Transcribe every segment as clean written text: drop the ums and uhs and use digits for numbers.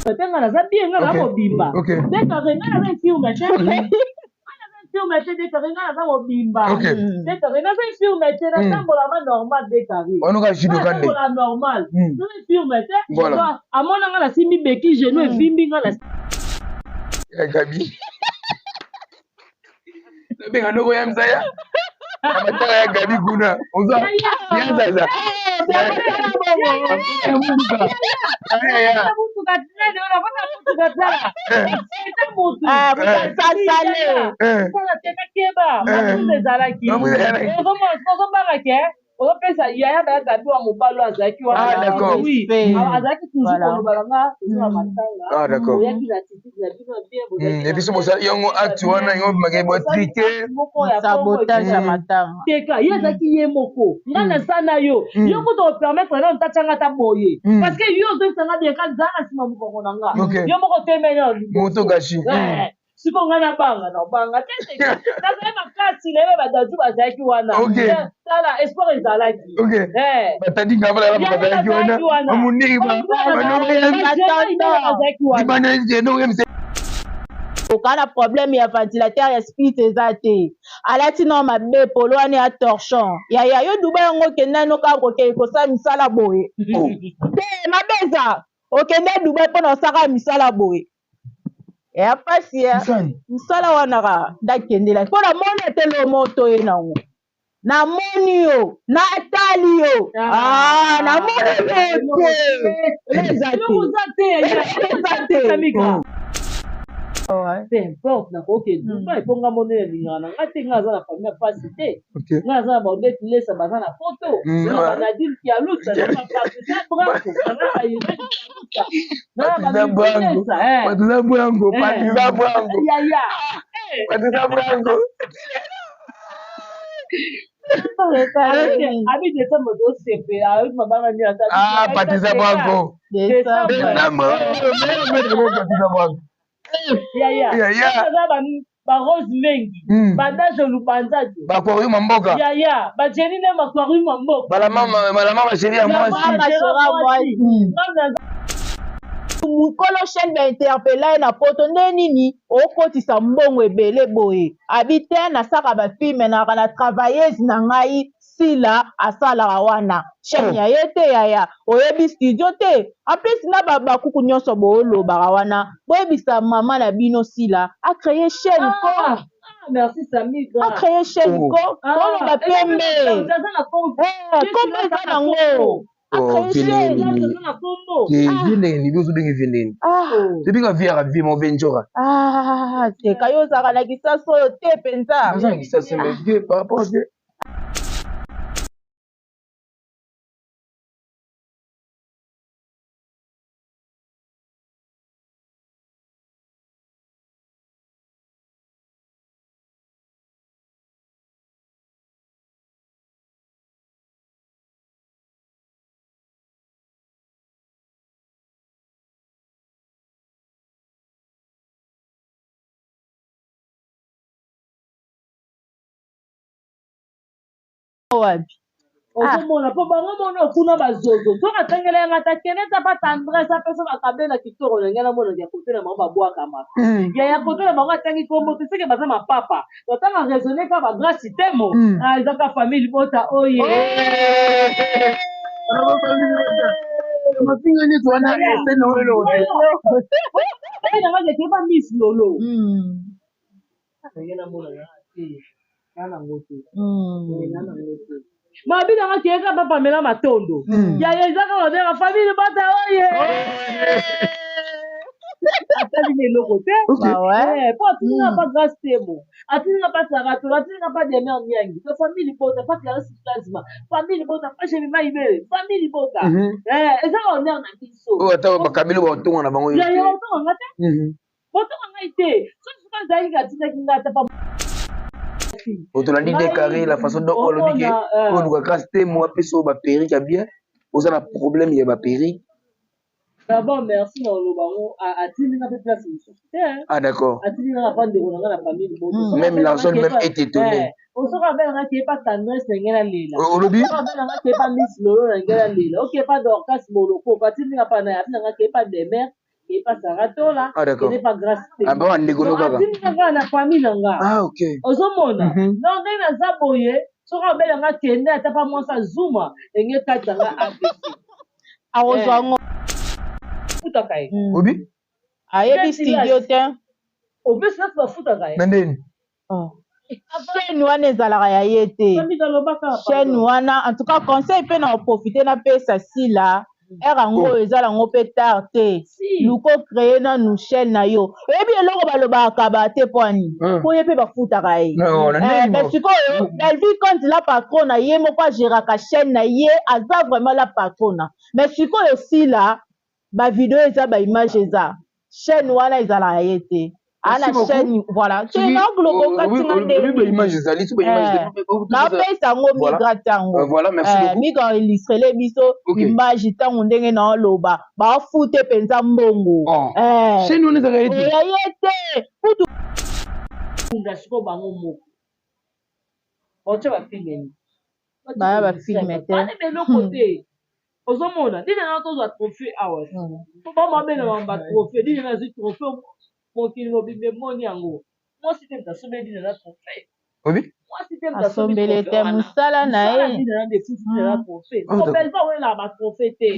Te, nga naza bien, nga naza mobimba. Décarré, nga naza infirme te, nga naza infirme te. Décarré, nga naza mobimba. Décarré, naza infirme te, natambolama normal. Décarré, natambola normal, naza infirme te. Amona nga nasimbi beki, genou evimbi nga na Ya Gabi, nabenga ndoko ya mzaya na matanga ya Gabi kuna oza ya zaza. Mutuka trene oyo nafanda, mutuka tala eza mutu sala te, nakeba mamuza ezalaki ozobanga ke ozopesa yaya na ya Gabi wa mobali oyo azalaki wana. Oui, azalaki toujours koloba na nga oza na matanga, oyaki na attitude na bino bien. Et biso bosala yango acte wana, yango bimaka botrike. Moko ya sabotage ya matanga. Teka ye azalaki ye moko, nga naza na yo, yo kuta opermettre nano tatianga ata boye, parce que yo ozoyesanga bien ka zala na nsima mokongo na nga, yo moko temene. Moto gashi. Sikoyo ngai nabanga, nabanga te, nazali makasi, nayebe badadu bazalaki wana. Tala, espoir ezalaki. Batandi ngabala bazalaki wana, bamuniri. Bazalaki wana. Oka na problème ya ventilateur ya split eza te, alati nao mabe, polo wana ya torchon. Yaya, yo Dubai yango okende no kaka kokende kosala misala boye te, mabe eza. Okende Dubai mpona osaka misala boye, eya pasi ya mosala wana kaka ndakendelaki mpo namoni ate lo moto ye nango, namoni yo, natali yo, namoni yo te, eza te, eza te. Peu importe, nakoki Dubai mpo nga moni elingaka na nga te. Nga aza na famille ya pasi te, nga aza na baodete lesa baza na poto, na banadine Kialuta, na bapatrisa Branco, na bairene Kialuta. Patricia Branco, Patricia Branco, Patricia Branco. Yaya. Patricia Branco. Abi décembre tozosepela, ayoki mabanga nini ata. Ah, Patricia Branco. Décembre, Patricia Branco. Yaya. Yaya. Aza barose mengi, badage lubanzadio. Bakwarium mboka. Yaya, bajeni nde makwarium mboka. Balamama chéri ya mwasi. Mokolo chaîne bainterpeller ye na poto, nde nini okotisa mbongo ebele boye? Abi te, nasaka bafilms, naka na travailleuse na ngai Sila, asalaka wana chaîne ya ye te. Yaya, oyebi studio te? En plus na bakuku nyonso boolobaka wana, boyebisa mama na bino Sila acréer chaîne ko. Ah, merci Samigra. Acréer chaîne ko, toloba pembe, kombo eza nango, acréer chaîne. Vie ndenge nibi ozobenge vie ndenge tobinga vie yaka vie move njoka. Teka, yo ozalaka na kisasa oyo te mpenza. Naza na kisasa, mais vie par rapport à vie. Wapi? Ozomona mpo bango mona kuna bazozo soki atangela yanga ata kende ta pa tendresse, apesa bakabe na kitoko na ngai, namonaka ya kote na bango babwakamaka ya kote na bango, atangi kombo te, seke baza mapapa. Totanga raisonne kaka bagrâce temo, ezaka famille libota oye. Mafinga nyonso wana esene oyo. Nanga keke ba miss lolo ndenge namona te, na nango te, na nango te. Mabi nanga keyeka bapamela matondo. Yaya, eza kaka babengaka famille libota oye, atali na eloko te po atininga pa Grâce Temo, atininga pa Sarato, atininga pa Demer Niangi to famille libota, pa Clarisse Plasma, famille libota, pa Jemima Ibele, famille libota eza honneur na biso. Oyo ata bakabeli baotonga na bango. Yaya, otonga nga te, botonga ngai te. Soki soki azalaki atindaki ngai ata pa. Otolandi décarré la façon dont olobi ke oluka Grâce Temo apesa oyo baperruque ya bien, oza na problème ya baperruque. D'abord merci na oloba ngo, atindi nga mpe place mosusu te. Ah d'accord. Atindi nga pa ndeko na nga na famille liboso. Même l'argent même est étonné. Osoki abelanga ke pa tendresse na ngai nalela. Olobi. Soki abelanga ke pa miss lolo na ngai nalela, oke pa Dorcas Boloko, atindi nga pa na, atindi nga ke pa Demer. Epa Sarah Tola, Ah, d'accord. kende pa Grace te. Ah, ba ndeko no kaka. Atindi nga kaka na famille na nga. Ah, ok. Ozomona? Donc ndenge naza boye, soki abela nga kende ata pa mwasi azuma, enge kati nga AVC. Akozwa yango. Futaka ye. Obi? Ayebi studio te. Obesi nasi bafutaka ye. Na ndeni? Oh. Chaîne wana ezalaka ya ye te. Chaîne wana en tout cas conseil pe na profiter na pesa Sila heure yango oyo eza nango pe tard te. Luka o créer nanu chaîne na yo. Oyebi eloko balobaka kaba te po ani? Po ye pe bafutaka ye. Mais sikoyo Bellevue compte la patrona ye moko a geraka chaîne na ye aza vraiment la patrona. Mais sikoyo Sila ba video eza ba image eza chaîne wana ezalaka ye te ana chaîne voilà te na globo kati na nde image ezali so ba image na pesa yango migra tango voilà merci beaucoup migra illustrele biso image tango ndenge na oloba ba fute penza mbongo eh chaîne wana ezalaka ye te ya ye te kutu bunda siko bango moko baotia ba film baya ba film te bana eloko te Ozomona dina na tozwa trophee awa po ba mabela ba ba trophee dina na zwi trophee mokili mobimba emoni yango mwasi te moto asombeli dina na trophee Obi? Mwasi te moto asombi Asombeli trophee te wana mosala na mosala ye. dina na nde efuti dina na trophee po Bellevue awelelaka ba trophee te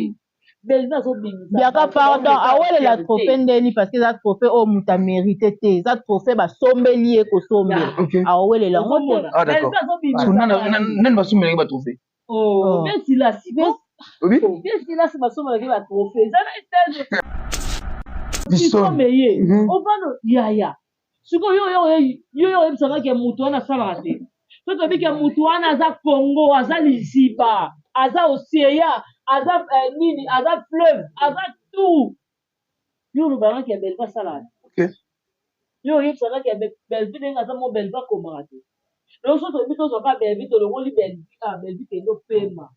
Bellevue azobimisa Biaka bato pardon baomeka awelela fière trophee te ndeni parce que eza trophee oyo moto a merite te eza trophee basombeli ye kosombela awelela yango te. Ozomona Ah d'accord. Bellevue azobimisa Nani bato nani basombelaki ba trophée? Oh, bien silasi ko. Obi? Bien silasi basombelaki ba trophée. Eza na etage. Fiston. Meye. Ovano yaya. Siko yo yo yo yo oyebisaka ke mutu wana asalaka te. So toyebi ke mutu wana aza Congo, aza liziba, aza océan, aza nini, aza fleuve, aza tout. Yo olobaka ke Bellevue asalaka te. Okay. Yo oyebisaka ke Bellevue ndenge aza mo Bellevue akomaka te. Donc soki toyebi tozwa kaka Bellevue tolongoli Bellevue ah Bellevue kende opema.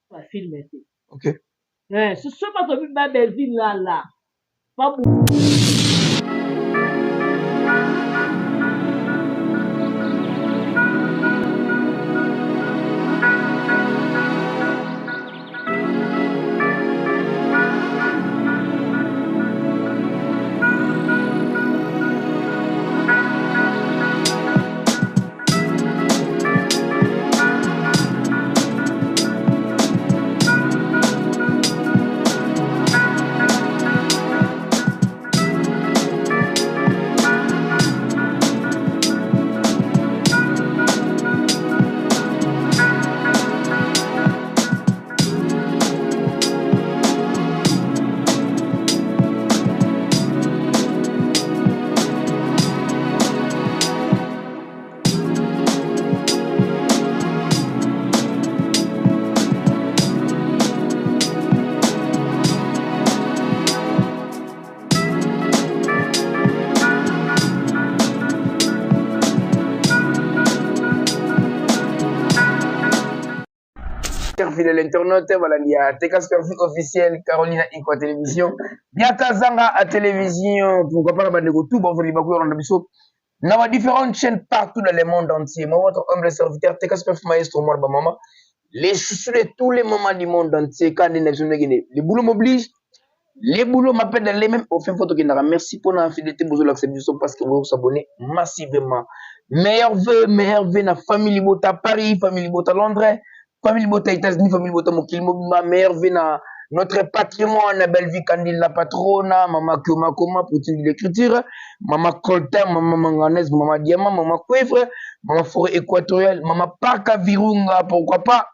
Ba film te. Okay. Eh, soki bato ba Bellevue lala. Ba Fidèle internaute, balandi ya TK Super officiel, Carolina Ikwa Télévision, Biaka Zanga à télévision, pourquoi pas la bande de tout, bon, vous les biso, dans ma différentes chaînes partout dans le monde entier. Moi, votre humble serviteur, TK Super Maestro, moi, ma maman, les chouchous de tous les moments du monde entier, quand les boulots m'obligent, les boulots m'appellent dans les mêmes, au fin photo qui n'a merci pour la fidélité, vous l'accepter parce que vous vous abonnez massivement. Meilleur vœu, meilleur vœu, la famille Libota Paris, famille Libota Londres, famille Libota États-Unis, famille Libota Mokili Mobimba, meilleur vœu na notre patrimoine, Bellevue Candide, la patrona, Maman Kioma Koma, Poutine de l'écriture, Maman Coltin, Maman Manganèse, Maman Diamant, Maman Cuivre, Maman Forêt Équatoriale, Maman Parka Virunga, pourquoi pas,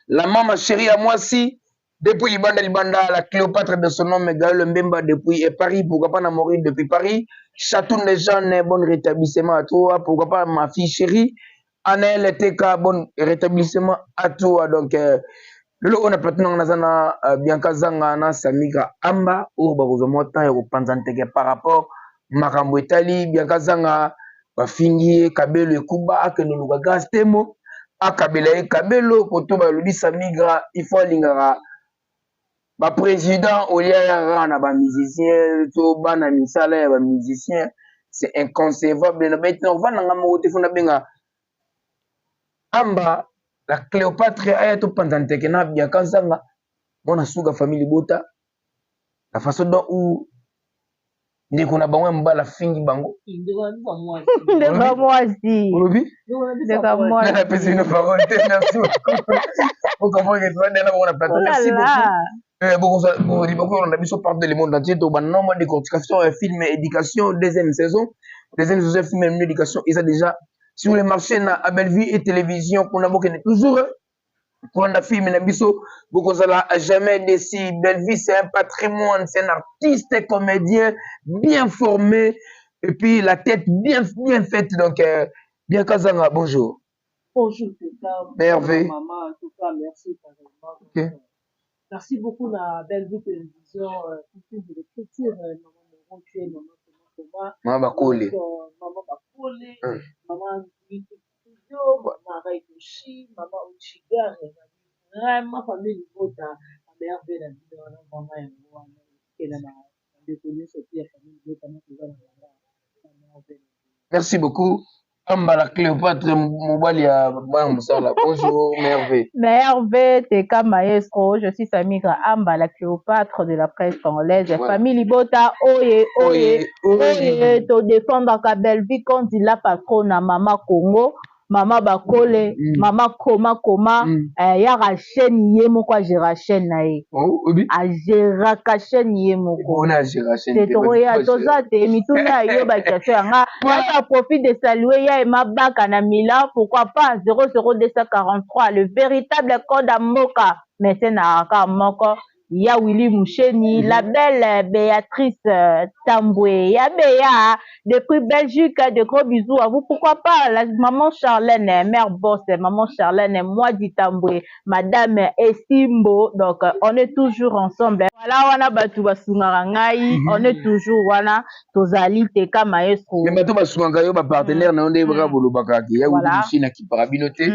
la maman chérie à moi si, depuis Libanda Libanda, la Cléopâtre de son nom, Gaël Mbemba depuis Paris, pourquoi pas Namorine depuis Paris, Chatoun de Jeanne, bon rétablissement à toi, pourquoi pas ma fille chérie, Anaël TK, bon rétablissement à toi. Donc, lelo oyo na plateau nanga naza na Bianca Zanga na Samika Amba oyo bakozwa mwa temps ya kopanza nteke par rapport makambo etali Bianca Zanga bafingi ye kabelo ekuba akende oluka Grace Temo akabela ye kabelo koto balobi Samigra il faut alingaka ba président olia ya kaka na ba musicien to bana misala ya ba musicien c'est inconcevable na beti na kovanda nga moko te fo nabenga Amba la Cléopâtre aya topanza nteke na Bianca Zanga. Mwana suka famille libota, la façon dont où ndeko na bango ya mobali afingi bango. Ndeko ya mwasi. Olobi? Ndeko ya mwasi. Napesi bino parole te, merci beaucoup. Bocomprendre que toza nde na bango na plateau. Merci beaucoup. Bokozwa libaku kolanda biso partout dans le monde entier. Tobanda na mwa décortication ya film éducation deuxième saison. Deuxième saison ya film éducation eza déjà sur le marché na Bellevue et télévision kuna bokende toujours kolanda film na biso, bokozala jamais déçu. Bellevue, c'est un patrimoine, c'est un artiste comédien bien formé et puis la tête bien bien faite. Donc bien Kazanga, bonjour. Bonjour Teta. Merveille. Maman, en tout cas, merci pareillement. Ok. Merci beaucoup na Bellevue Télévision, pour de l'écriture, maman Moreau, tu es maman Thomas. Maman Bakole. Donc, maman Bakole, maman Lutu Studio, maman Raikoshi, maman Uchigar, vraiment famille Libota, merveille na bino wana, vraiment yango wana, ekela na bandeko nyonso te ya famille Libota, na toza na bango, merveille. Merci beaucoup. Ambala Cléopâtre, mobali ya mwana mosala. Bonjour, Merveille. Merveille, Teka Maestro, je suis Samira Ambala Cléopâtre de la presse congolaise. Voilà. Famille Libota, oye, oye, Oye, oye. oye, to défendre ka Bellevue quand il a patron Mama Congo, Mama Bakole, Mama Koma Koma, ya chaîne ye moko a géré chaîne na ye. Oh, obi? A géré ka chaîne ye moko. On a géré chaîne. Te tokoya toza te mituna yo ba question yanga. Là, profite de saluer ya Emma Baka na Milan, pourquoi pas 00243, le véritable code à Moka. Mais c'est na ka moko. Ya Willy Moucheni, la belle Béatrice Tamboué, ya Béa, depuis Belgique, de gros bisous à vous. Pourquoi pas la maman Charlène, mère boss, maman Charlène, moi dit Tamboué, madame Esimbo. Donc, on est toujours ensemble. Voilà, wana batu basungaka ngai, on est toujours wana, tozali teka maestro. Mais bato basungaka yo ba partenaire na yo nde baka bolobaka ke ya Willy Moucheni akipaka bino te.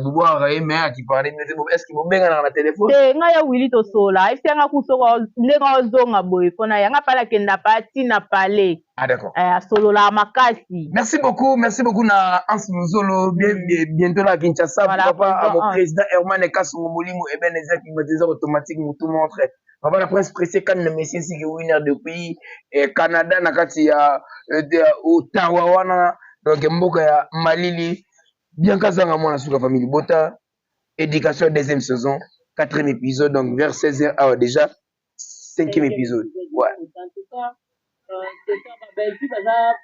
Bobwakaka ye mais akipaka bino te. Est-ce que bobenganaka na téléphone? Te, ngai ya Willy tosola. Esi yanga kusoko ndenge ozonga boye mpona yanga pala akenda pa tina palais. Ah d'accord. Asolola makasi. Merci beaucoup, merci beaucoup na Hans Luzolo, bien, bien, bientôt là à Kinshasa, Voilà, pourquoi pas à mon président Hans. président Herman Kassongo Molimo et Ben Ezra climatiseur automatique mutu montre. Papa la presse pressée quand le messie si winner depuis Canada na kati ya de Ottawa wana, donc mboka ya Malili. Bien Kazanga mwana suka famille Bota éducation deuxième saison, quatrième épisode, donc vers 16h ah, déjà cinquième épisode. Ouais. En tout cas, c'est ça, ba Belgique baza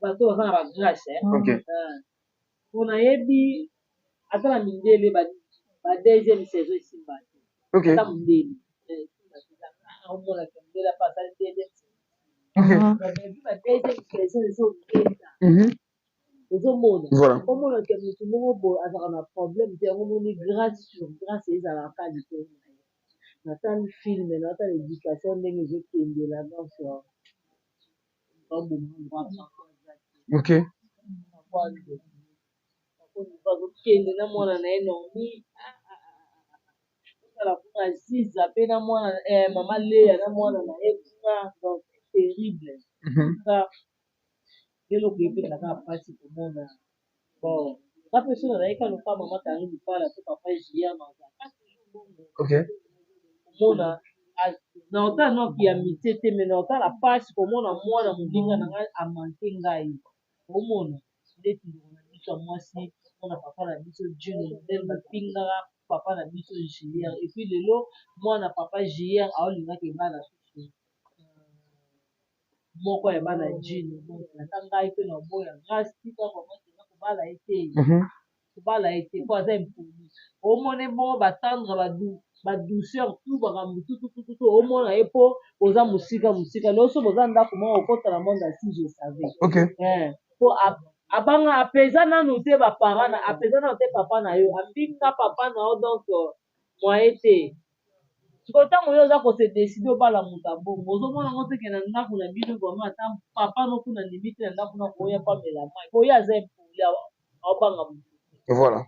bato baza na ba grâce, hein. Ok. Pona yebi ata na mindele ba deuxième saison esimba te. Ok. Ata mindele. Esimba te. Ah, omona ke mindele apa asali deuxième saison. Ok. Ba Belgique ba deuxième saison ezobeta. Ozomona. Voilà. Omona ke motu moko boye azalaka na problème te, yango omoni grâce sur grâce ezalaka likolo na ye. Natali film, natali éducation ndenge ezokendela, donc, Ok. Bazokende na mwana na ye Naomi. Ozala kuna Aziza pe na mwana, mama Léa na mwana na ye kuna, donc terrible. Ça, eloko epesaka mpasi komona. Bon, nga mpe soki nazalaki kaka lokola mama Karine Lupala to papa Julien nazalaka toujours bongo. Ok. Komona, na otala noki ya amitié te, mais na otala mpasi komona mwana moninga na ngai amanke ngai. Komona ndeti ndeko na biso ya mwasi, mwana papa na biso June modèle bafingaka papa na biso Julien. Et puis lelo mwana papa Julien aolingaki bana susu moko ya bana June. Donc ata ngai mpe na oboya grâce tika vraiment kenda kobala ye te. Kobala ye te po aza impoli. Omona bongo ba tendre ba douceur tout makambo tout tout tout tout omona ye po oza mosika mosika. Lelo so boza ndako moko okota na monde si je savais. Ok. Po abanga apeza nanu te ba parents na apeza nanu te papa na yo, ambinga papa na yo, donc moyen te. Sikoyo ntango yo oza ko se décider obala moto ya bongo, ozomona ngo te ke na ndako na bino vraiment ata papa no kuna ndimi te na ndako na koya po amela mai, po ye aza impoli, aobanga moto. Voilà.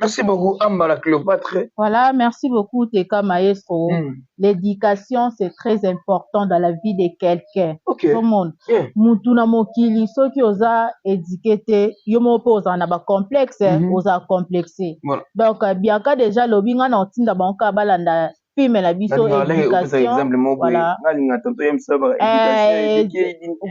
Merci beaucoup, Amba la Cléopâtre. Voilà, merci beaucoup, Teka Maestro. L'éducation, c'est très important dans la vie de quelqu'un. Tout le monde. Mutu na mokili, soki oza éduqué te, yo moko pe ozala na ba complexe, oza complexé. Donc, Bianca déjà lobi nga na otinda bango kaka balanda film na biso éducation. Voilà.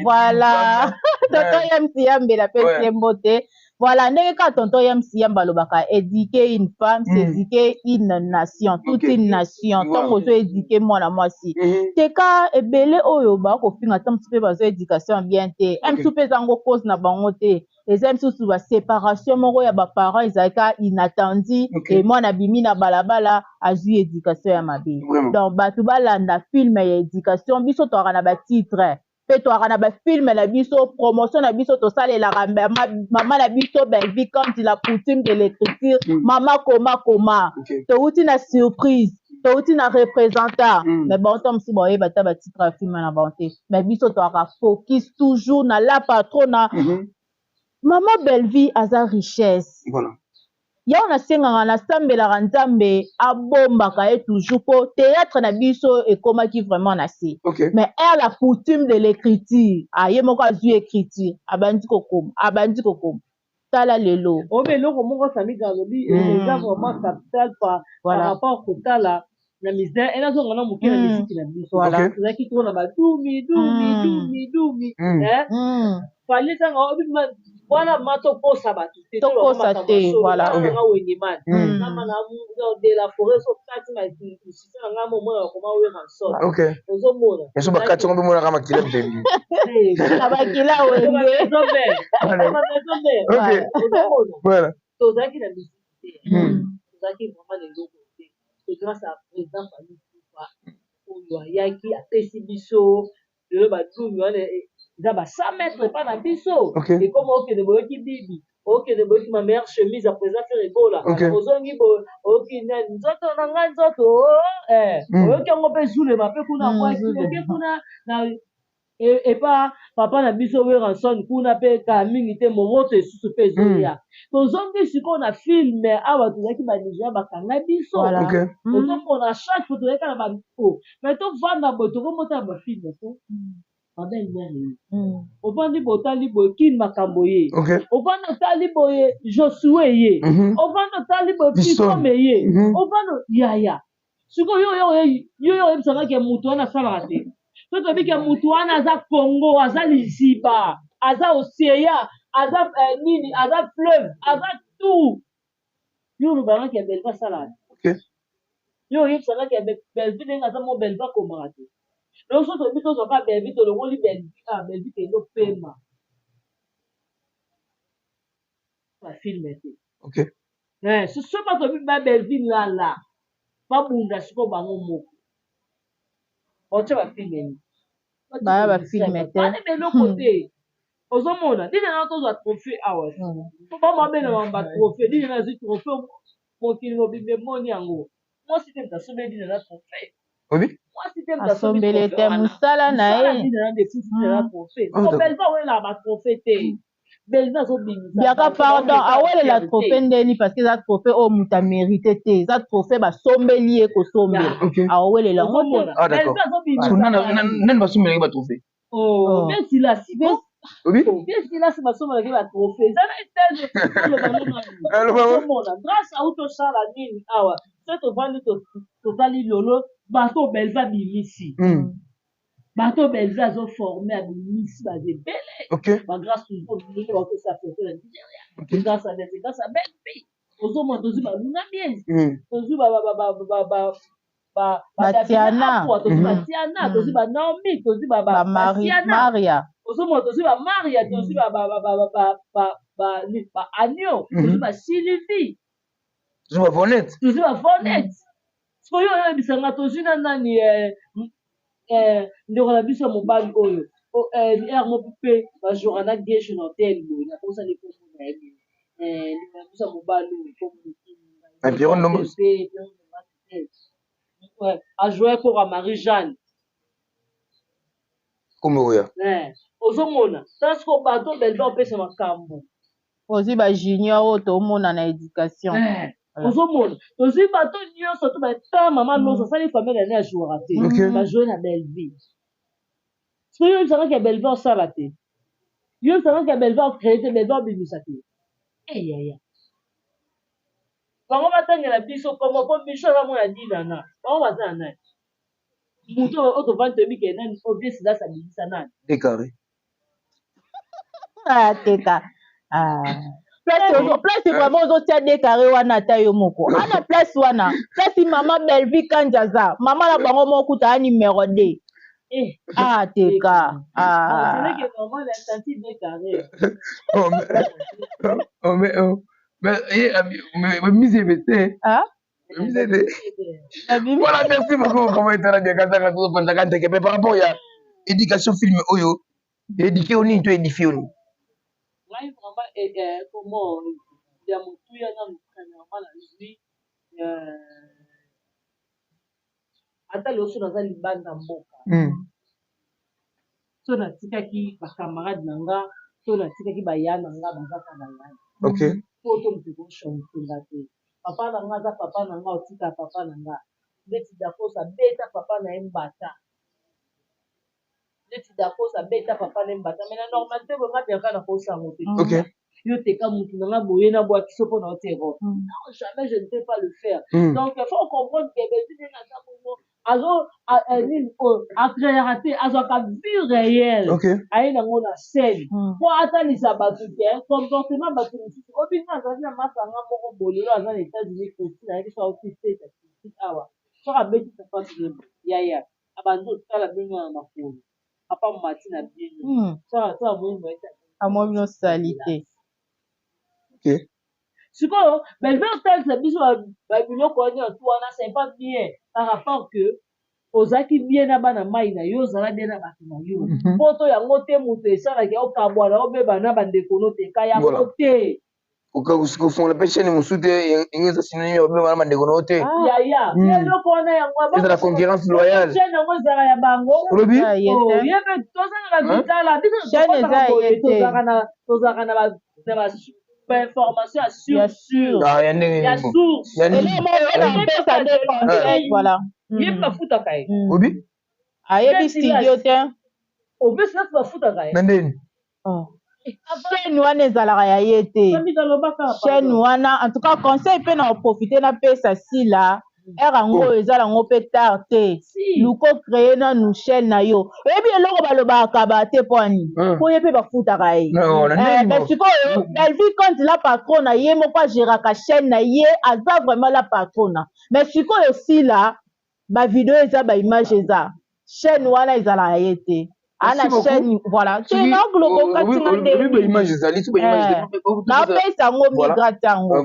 Voilà. Tonton Yamsi Yambela pe mbote. Voilà, ndenge kaka tonton Yamsi Yamba alobaka éduquer une femme, c'est éduquer une nation, toute une nation. Ntango ozo éduquer mwana mwasi. Teka ebele oyo bakofinga ntango mosusu mpe bazwa éducation bien te. Mosusu mpe eza yango cause na bango te. Eza misusu ba séparation moko ya ba parents ezalaka inattendu e mwana abimi na balabala azwi éducation ya mabe. Donc bato balanda film ya éducation, biso toyaka na ba titre mpe toyaka na bafilm na biso, promotion na biso tosalelaka mama na biso Bellevue comme la coutume de l'écriture, mama koma koma. Touti na surprise, touti na représentant, mais bon, ntango mosusu baoyeba ta batitre ya film na bango te, mais biso toyaka focus toujours na la patrona. Mama Bellevue aza richesse. Yango nasengaka, nasambelaka Nzambe abombaka ye toujours, mpo théâtre na biso ekomaki vraiment na se. Mais ere la coutume de l'écriture, aye moko azwi écriture, abandi kokoma, abandi kokoma, tala lelo. Oyo eloko moko Samika alobi eza vraiment capital par rapport kotala na misère enazonga na moke na misiki na biso. Tozalaki trop na badumi dumi dumi dumi. Fally ntango wana ma tokosa bato te. Tokosa te, voilà. Nga wenge man nama na de la forêt, so kati musicien na nga momona bakoma Werrason. Ozomona. Eso bakati yango mpe monaka makila mpe. Na bakila wenge. Ozomona, tozalaki na misiki te, tozalaki vraiment na eloko te. C'est grâce à président Fally Ipupa oyo ayaki apesi biso lelo badumi wana eza ba 100 mètres epa na biso. Ekoma okende boyoki bibi, okende boyoki ma meilleure chemise ya président Ferre Gola, ozongi boye oyoki nani, nzoto na ngai nzoto, oyoki yango mpe zulema mpe kuna bwaki oke kuna na epa papa na biso Werrason kuna mpe kala mingi te moroto esusu mpe ezoya. Tozongi sikoyo na film awa, tozalaki banigeria bakanga biso. Ozomona, chaque fois tozalaki na ba, mais tovanda boye tokomotala bafilm te. Mabele mare ye ovandi boye otali boye kini makambo ye, ovandi otali boye Josue ye, ovandi otali boye Pisome ye, ovandi yaya. Sikoyo yo yo oyebisaka ke motu wana asalaka te, so toyebi ke motu wana aza Congo, aza liziba, aza océan, aza nini, aza fleuve, aza tout. Yo olobaka ke Bellevue asalaka te, yo oyebisaka ke Bellevue ndenge aza mo Bellevue akomaka te. Donc so toyebi tozwaka Bellevue, tolongoli Bellevue, ah Bellevue kende opema bafilm te. So bato ba Bellevue lala babunda sikoyo bango moko baotya bafilm nini? Baya bafilm te. Bana eloko te. Ozomona dine na tozwa trophée awa, po bamabena batrophée, dine nazwi trophée, mokili mobimba emoni yango. Mwasi te moto asombeli dine na trophée. Mwasi te moto. Asombeli te, mosala na ye. Dine na nde efuti dine na trophée. Po Bellevue awelaka batrophée te, Bellevue azobimisa. Biaka, pardon, awelela trophée ndeni? Parce que eza trophée oyo moto amérite te, eza trophée basombeli ye kosombela, awelela yango te. Ah, d'accord. Nani basombelaki batrophée? Bien Silasi. Bien Silasi basombelaki batrophée, eza na ozomona grâce au tosala nini awa. So tovandi totali lolo bato Bellevue abimisi, bato Bellevue azoforme, abimisi baza ebele. Bagrâce toujours ndenge bakopesa fierté na Nigeria grâce à grâce à Bellevue. Ozomona tozwi baluna miezi, tozwi Batiana. Tozwi batiana, tozwi banaomi, tozwi bamaria. Ozomona tozwi bamaria, tozwi baanio, tozwi basilivi. Tozwi bavonet. Tozwi bavonet. Sikoyo oyo oyebisanga tozwi na nani? Ndeko na biso ya mobali oyo r moko mpe bajouaka na geshe na hotel boye, nakosani kombo na ye. Ndeko na biso ya mobali oyo. Pierrot Ndomba. Ajoue kora Marie Jeanne. Kombo oya. Ozomona tala sikoyo bato Bellevue opesa makambo. Ozwi bajunior oyo tomona na éducation. Ozomona tozwi bato nyonso to bata mama Loso asali famille na ye ajouaka te, bajoue na Bellevue. Soki oyebisaka ya Bellevue osala te, yo oyebisaka ya Bellevue ocree te, Bellevue obimisa te. Eyaya, bango batangela biso kombo po biso aza mwana Dinana, bango baza na nani? Moto oyo tovandi toyebi ke nani obie Silas abimisa nani? Décarré. Ah, teka. Ah. Place, place vraiment ozotia de carré wana, ata yo moko ana place wana, place mama Bellevue Kandia aza mama na bango moko kuta a numéro 2. Ah, teka. Ah. C'est normal, tanti de carré. Oh, mais, oh, mais, oh, mais, eh, mais, mise te. Ah? Mise te. Voilà, merci beaucoup. Comment est-ce bien kazaka tout panzaka ndeke mais par rapport ya éducation, film oyo éduquer oni to édifier oni? Ngai vraiment, comment, ya motuya nanu premièrement nazwi, ata lelo so naza libanda mboka, so natikaki bacamarade na nga, so natikaki baya na nga, bazaka baya. Po to moto ekochange te. Papa na nga aza papa na nga, otika papa na nga ndeti Dakos abeta papa na ye mbata, neti Dakos abeta papa na ye mbata, mais na normalité boye nga bianka na kosango te. Yo teka mutu na nga boye na bwaki so mpo na oti Europe. Non, jamais, je ne peux pas le faire. Donc il faut comprendre que Bellevue ndenge aza bongo, azo nini oyo acréaka te, azwaka vie réelle, aye nango na scène po atalisa bato ke comportement bato mosusu. Obinga azalaki na masanga moko bolelo, aza na États-Unis, Christine ayebi so auti state Christine awa, soki abeti sapatu ne yaya, abandi otala bino na makolo, papa mati na bino, soki amoni moyete. Amoni bino sali te. Sikoyo Bellevue otalisa biso babiloko wana nyonso wana, c'est pas bien par rapport que ozalaki bien na bana mai na yo, ozala bien na bato na yo. Po to yango te moto esalaki okabwana, obeba na bandeko no te, ka yango te. Kofongola mpe chaîne mosusu te, enge eza synonyme ya obeba na bandeko na yo te. Yaya, eloko wana yango. Ezala concurrence loyale. Chaîne yango ezalaka ya bango. Olobi? Ye mpe tozanga na vitala biso tozalaka na bainformation ya sûr ya ndenge ya source. Voilà. Ye mpe bafutaka ye. Obi? Ayebi studio te. Obesi nati bafutaka ye. Na ndeni? Chaîne wana ezalaka ya ye te, chaîne wana. En tout cas, conseil mpe na oprofite napesa Sila, ere yango oyo eza nango mpe tard te, luko créer nanu chaîne na yo. Oyebi eloko balobaka ba te mpo ani mpo ye mpe bafutaka ye. Mais sikoyo Bellevue Compte la patrona, ye moko agéraka chaîne na ye, aza vraiment la patrona. Mais sikoyo Sila, bavideo eza, baimage eza, chaîne wana ezalaka ye te, ana chaîne, voilà te naoglobokatinga. Nde ezali napesa yango migra ntango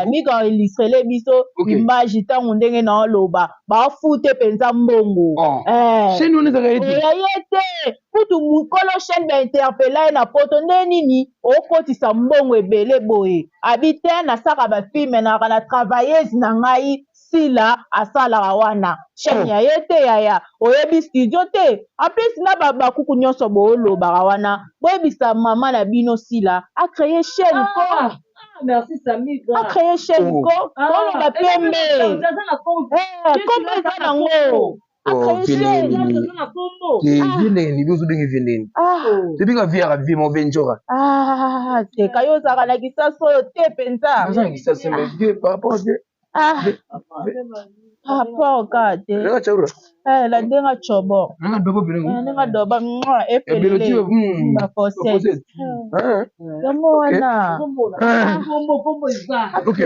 migra illustrele biso image ntango ndenge naoloba, bafute mpenza mbongo. Ya ye te. Kutu mokolo chaîne bainterpela ye na Poto, nde nini okotisa mbongo ebele boye? Abi te, nasaka bafilme naka na travailleuse na ngai Sila asalaka wana, chaîne ya ye te. Yaya, oyebi studio te. En plus na bakuku nyonso boolobaka wana, boyebisa mama na bino Sila acréer chaîne ko. Ah, merci Samigra. Acréer chaîne ko, koloba pembe, kombo eza nango. Vie ndenge nibi ozobenge vie ndeni tobika vie yaka vie mo vie njoka. Teka, yo ozalaka na Kisasa oyo te mpenza. Naza na Kisasa, mais vie par rapport vie. Par rapport kaka te na ndenge cobo, ndenge doba epelele bafosete yango wana. Kombo eza Ok.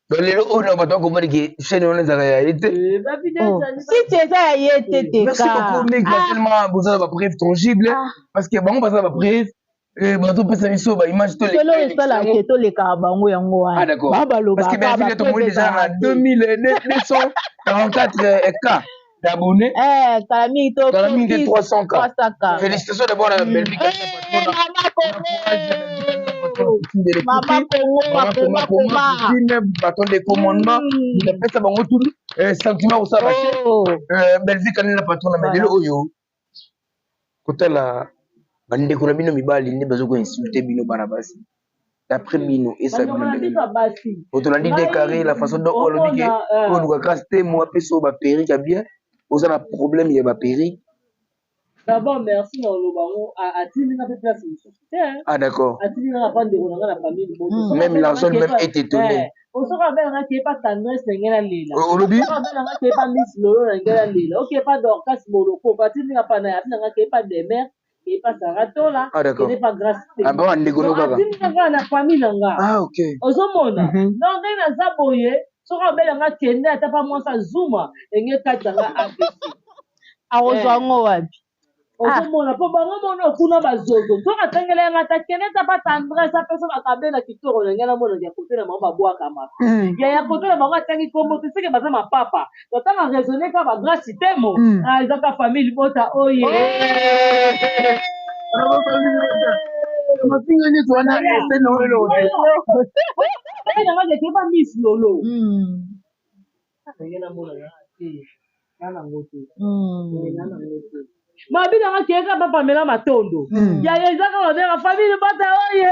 Donc lelo oyo na bato bakomona ke chaîne wana ezalaka ya ye te. Site eza ya ye te. Teka. Merci beaucoup Migra, tellement boza na bapreuve tangible, parce que bango baza na bapreuve, bazopesa biso baimage. Tolo esalaka ke tolekaka bango yango wana. Balobaka parce que Bellevue tomoni déjà na 2244 k d'abonnés. Eh, kala mingi to. Kala mingi te 300 k. Félicitations d'abord à Bellevue. Mama Kongo, mama Koma. Bâton de commandement napesa bango tout sentiment kosala Bellevue kanela patron na melelo oyo. Kotala bandeko na bino mibali nde bazo ko insulter bino bana basi. D'après bino esa Bandeko bino na ndenge biso ya nini? basi, Otolandi ngai Decarre la façon dont olobi omona ke oluka grâce te mo apesa oyo ba perruque ya bien, oza na problème ya ba perruque. D'abord merci na oloba ngo atindi nga pe place mosusu te hein. Ah d'accord. Atindi nga pa ndeko na nga na famille liboso. Soki Même abela nga Larson ke même pa est étonné. eh soki abela nga ke pa tendresse na ngai na lela. Olobi? Soki abela nga ke pa Miss Lolo na ngai na lela. Oke pa Dorcas Boloko atindi nga pa na atindi nga ke pa Demer ke pa Sarah Tola Ah d'accord. kende pa Grace Ah Temo. bon ndeko no Donc kaka. atindi nga kaka na famille na nga. Ah ok. Ozomona? Donc ndenge naza boye soki abela nga kende ata pa mwasi azuma enge kati nga AVC. Akozwa Eh. yango wapi? Ah. Ozomona po bango mono kuna bazozo soki atangela yanga ata kende ta pa tendresse apesa bakabe na kitoko na ngai namona ya kote na bango babwakamaka ya ya kote na bango atangi kombo te seke baza mapapa totanga raisonne ka ba grace temo ah, eza ka famille libota oye Mafinga nyonso wana ese na oyo eloko te. Oyo nanga keke ba miss lolo ndenge namona nga te nga nango te nga nango te mabi nanga keka papa mela matondo ya eza kaka babengaka famille libota oye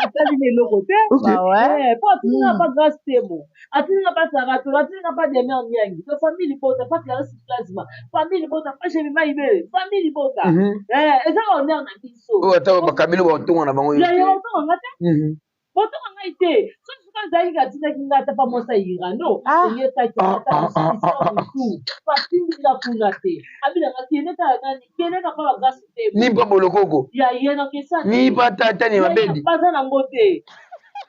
asali na eloko te Bah ouais. Po atindi nga pa Grace Temo, atindi nga pa Saratola, atindi nga pa Demer Niangi, to famille libota pa Clarisse Plasma, famille libota pa Jemima Ibele, famille libota eza honneur na biso. Oyo ata bakabeli batonga na bango yo Ya ya te. otonga nga te, botonga ngai te. Soki soki azalaki atindaki nga ata pa mwasi ya Irano, Ah. eyekaki Ah, ata ah, ah, ah, ah. mosusu batindi nga kuna te. Abinanga kende kaka nani, kende kaka pa ba Grace Temo. Ni pa bolokoko. Ya ye na kesa Ni te. pa tata ni Ya ya mabedi. baza nango te.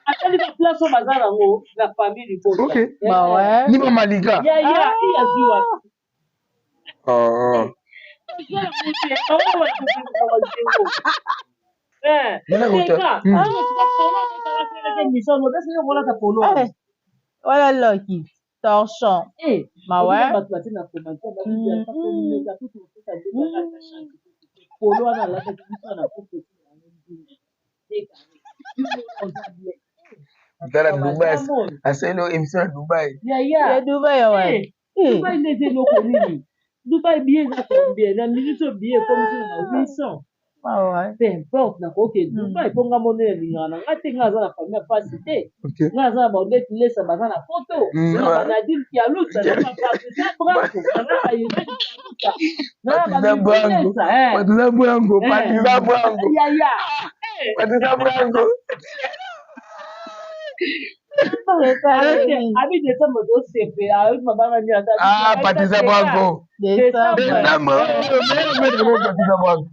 Atali ba place oyo baza nango na famille libota. Ok. Bah ouais. Ni pa Malika. Ya ya i azwi wapi? Ah. Bazwa yango te. Bango bakobimisa ba zero. Eh, Nana kota. Teka, oyo sika polo obetaka asalelaki émission, obesi yo kolata polo wana. Eh, Voilà Loki. Torchon. Eh, Bah obika ouais. bato batie na commentaire, babi ata komeka kutu kopesa ndenge ata chance polo wana alataki biso na kutu teka. Oza bien. Tala Dubai. Bazamona. Asali oyo émission na Dubai. Ya ya. Ya Dubai ya wapi? Eh, Dubai nde eza eloko nini? Dubai billet eza combien? Na minute oyo billet ekomisi na ba 800. Bah ouais. Peu importe, nakoki Dubai mpo nga mone elingaka na nga te, nga aza na famille ya pasi te. Ok. Nga aza na baodete lesa baza na poto, na banadine Kialuta, na bapatricia Branco, na ba Irene Kialuta, na Patricia ba Branco. Lesa, eh. Patricia Branco. Eh. Patricia Branco. Ya ya. Eh. Patricia Branco. Abi décembre tosepela, ayoki mabanga nini ata. Ah, Patricia Branco. Décembre. Décembre. Patricia Branco.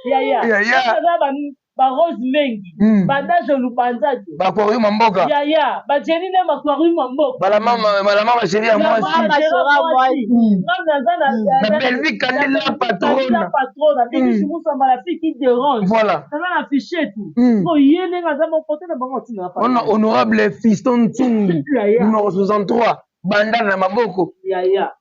Ya ya. Ya ya. Aza ba ba rose mengi, badage lubanzadio. Bakwari mamboka. Ya ya, ba Jenny na makwari mamboka. Bala mama, bala mama chérie ya mwasi. Mama Bashora mwasi. Nga naza na Na Belgique Kandela patrona. La patrona, Bibi Musamba la fille qui dérange. Voilà. Naza na fichier tout. Po ye ndenge aza moko te na bango ntina na On a honorable Fiston Ntungu, Ya ya. numéro 63, bandana na maboko. Ya ya.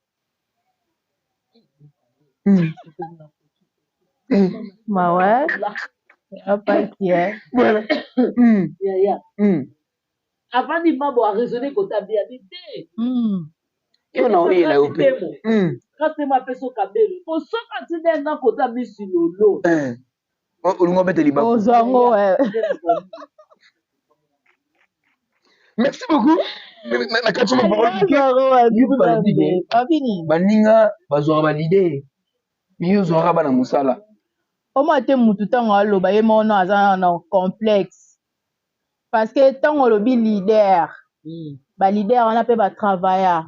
Bah ouais. Pasi, eh. Voilà. Ya ya. Avandi mabo a raisonner kota bien te. Yo na oyela yo pe. Grâce Temo apesi yo kabelo. Po soki atindi nga kota misi lolo. Eh. Olingo obeta libaku. Ozwa yango ouais. Merci beaucoup. Na kati ya parole moke. Yo mpe balobi ke Babini. baninga bazwaka ba leader. Yo ozwaka bana mosala. Omona te mutu ntango aloba ye moko no aza na complexe parce que ntango olobi leader, ba leader wana mpe batravailla,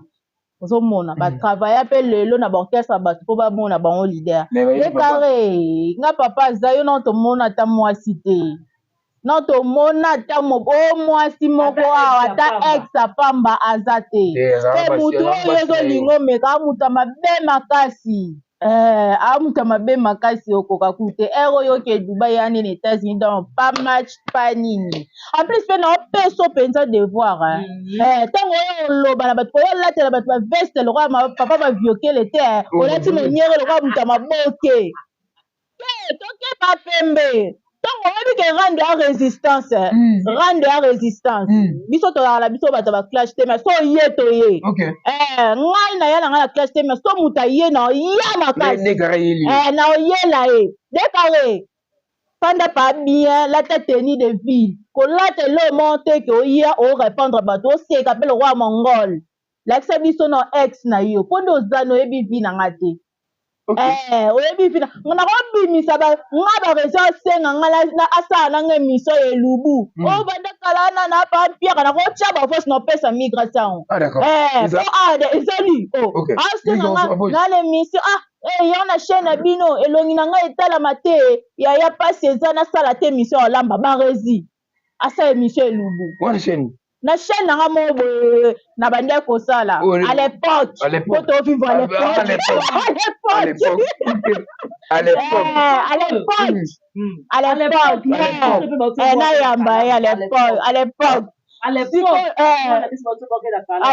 ozomona batravailla mpe lelo na baorchestre ya bato mpo bamona bango leader. Mais bayebi papa. Ekare nga papa aza yo nano tomona ata mwasi te, nano tomona ata o mwasi moko Ata ex awa ya ata pamba. ex ya pamba aza te. Eh, azalaka Mpe basi, mutu azalaka oyo basi na yo. ezolinga omeka a mutu ya mabe makasi, a mutu ya mabe makasi okoka ku te ere oyo oke Dubai ya nini États-Unis, donc pas match pas nini. En plus mpe na opeso mpenza devoir, hein. Ntango oyo oloba na bato, oyo olatela bato baveste lokola papa baviokele te, eh. Olati moniere lokola moto ya maboke te, tokeba pembe. Ntango oyebi ke rando ya résistance, rando ya résistance, biso tozalaka na biso bato ya baclash te, mais so ye to ye. Ngai na ya na ngai na clash te, mais so moto aye na oya makasi, na oyela ye dekare fanda pa bien, lata tenue de ville, kolata eloko moko te ke oya orépondre bato, oseka mpe lokola mongol. Lakisa biso na ex na yo mpo nde oza na oyebi vie na nga te. Oyebi vie nakobimisa nga bareseau, asenga nga asala nanga émission ya elubu oyo banda kala wana na pa mpiaka, nakotya bavoice, na opesa migration ezali asenga nga na émission yo na chaîne na bino, elongi na ngai etalama te, yaya mpasi eza nasala te émission ya olamba baresi, asala émission elubu na chaîne nanga moko boye na bandi kosala à l'époque, po tovivre à l'époque, à l'époque, à l'époque, à l'époque, nayamba ye à l'époque, à l'époque, à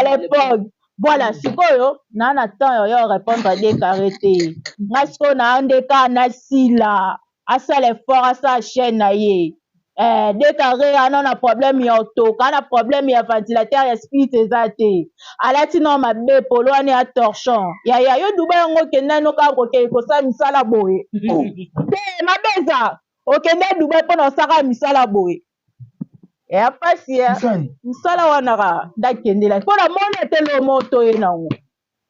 l'époque. Voilà, sikoyo naa na temps oyo répondre décarré te. Nga sikoyo naa nde kaka nasila, asala effort, asala chaîne na ye. Décarré ana na problème ya otoka, na problème ya ventilateur ya split eza te, alati na mabe, polo wana ya torchon. Yaya, yo Dubai yango okende no kaka kokende kosala misala boye te, mabe eza okende Dubai mpona osaka misala boye, eya pasi ya mosala wana kaka ndakendelaki mpo namoni ate lo moto ye nango,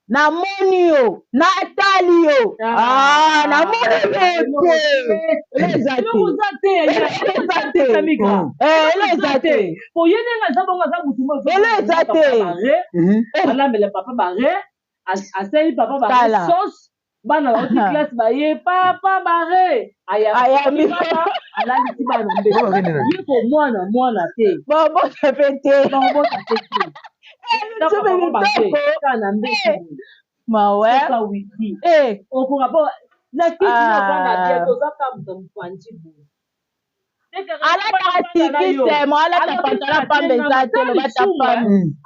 namoni yo, natali yo, namoni yo te, eza te, eza te, elo eza te. Oye ndenge aza bongo, aza butu. Elo eza te. Alambela papa bare, asali papa bare sauce, bana bauti classe, baye papa bare. Ayambi. Alalisi bana mbe ye ko mwana mwana te. Babota pe te. Babota te te. Na mbe. Mawe. Wiki okoka po na kiti ovanda bien, toza ka moto mopanzi boye. Alataka sikisemo, alata pantalon pamba eza te, lobata pamba.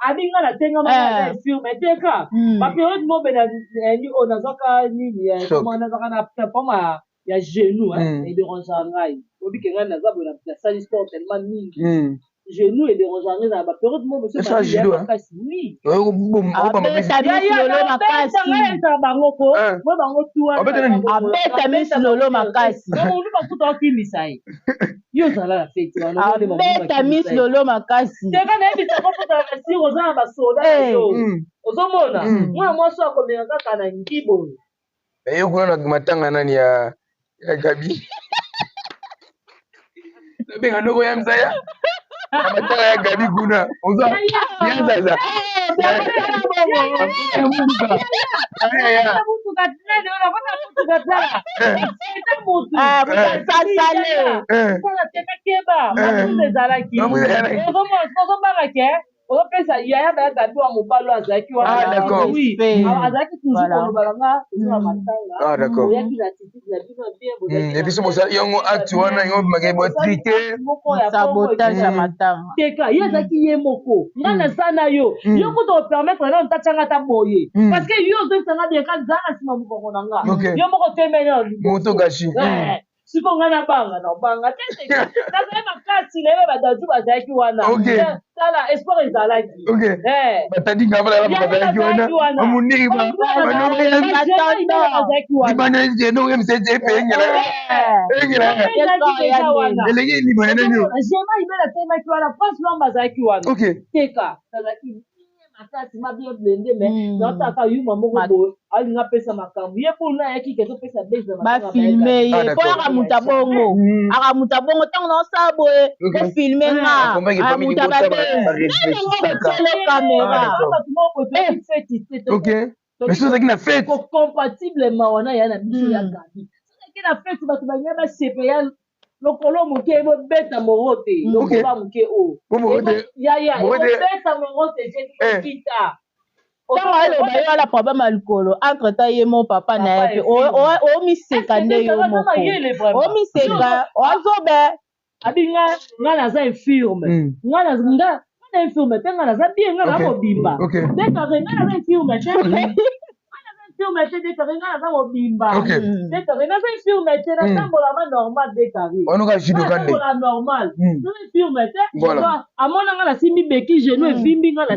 Abi nga natengama infirme teka bapériode mo be oyo nazwaka nini, nazwaka na forme ya genou edérangea ngai. Obike ngai naza boye, nasali sport tellement mingi, genou edérangea ngai, ezala bapériode mo makasi, oui. Abeta misilolo makasi. Ezala bango ko mo bango tu. Abeta misilolo makasi. Molu bakuta okimisa ye, yo ozala na feti wana. Abeta misilolo makasi. Teka nayebisa ko mpozalaka sire, oza na basoda na yo, ozomona mwana mwasi akomeka kaka na ngiboyo. Yo kuna na matanga nani ya Gabi, nabenga ndoko ya mzaya na matanga ya Gabi kuna oza yazaza. Sasale. Ezalaki ozobanga ke ozopesa yaya baya Gabi wa mobali oyo azalaki wana, azalaki toujours koloba na nga, oza na matanga, oyaki na attitude na bino bien. Et biso bosala yango acte wana, yango bimaka botrite. Sabotage ya matanga. Teka ye azalaki ye moko, nga naza na yo, yo kuta opermettre na ntatyanga ata boye, parce que yo ozoyebisanga bien ka za na nsima mokongo na nga, yo moko temene. Moto gashi. Siko nga nabanga, nabanga te, nazali makasi, nayeba badadu bazalaki wana. Tala, espoir ezalaki. Batadi nga bazalaki wana, bamuniri. Bazalaki wana. Engela elenge libana nani. Jema Ibela atelemaki wana, Prince Lwamba azalaki wana. Teka azalaki makasi ma bien blende, mais naotaka yuma moko boye alinga apesa makambo ye mpona ayaki ke topesa base. Bafilme ye mpo aka moto abongo, aka moto abongo ntango naosala boye, bofilme nga, moto ababetiele caméra. Mais soki ozalaki na fete. Compatible mawa na ya na biso ya Gabi, soki na fete bato balingi basepe ya lokolo moke ebobeta moro te, lokolo moke oyo yaya ebobeta moro te, kita. Ntango aloba ye wana problème ya likolo, entre temps ye mo papa na ye mpe omiseka nde yo moko omiseka oazobe. Abi nga nga naza infirme, nga nga na infirme te, nga naza bien, nga na mobimba. Dekare nga naza infirme te, nga naza. infirme te, déclaré nga naza mobimba. Déclaré naza infirme te, natambola ma normal, déclaré. Wana oka judoka nde. Natambola normal. Naza infirme te. Amona nga nasimbi beki, genou evimbi nga na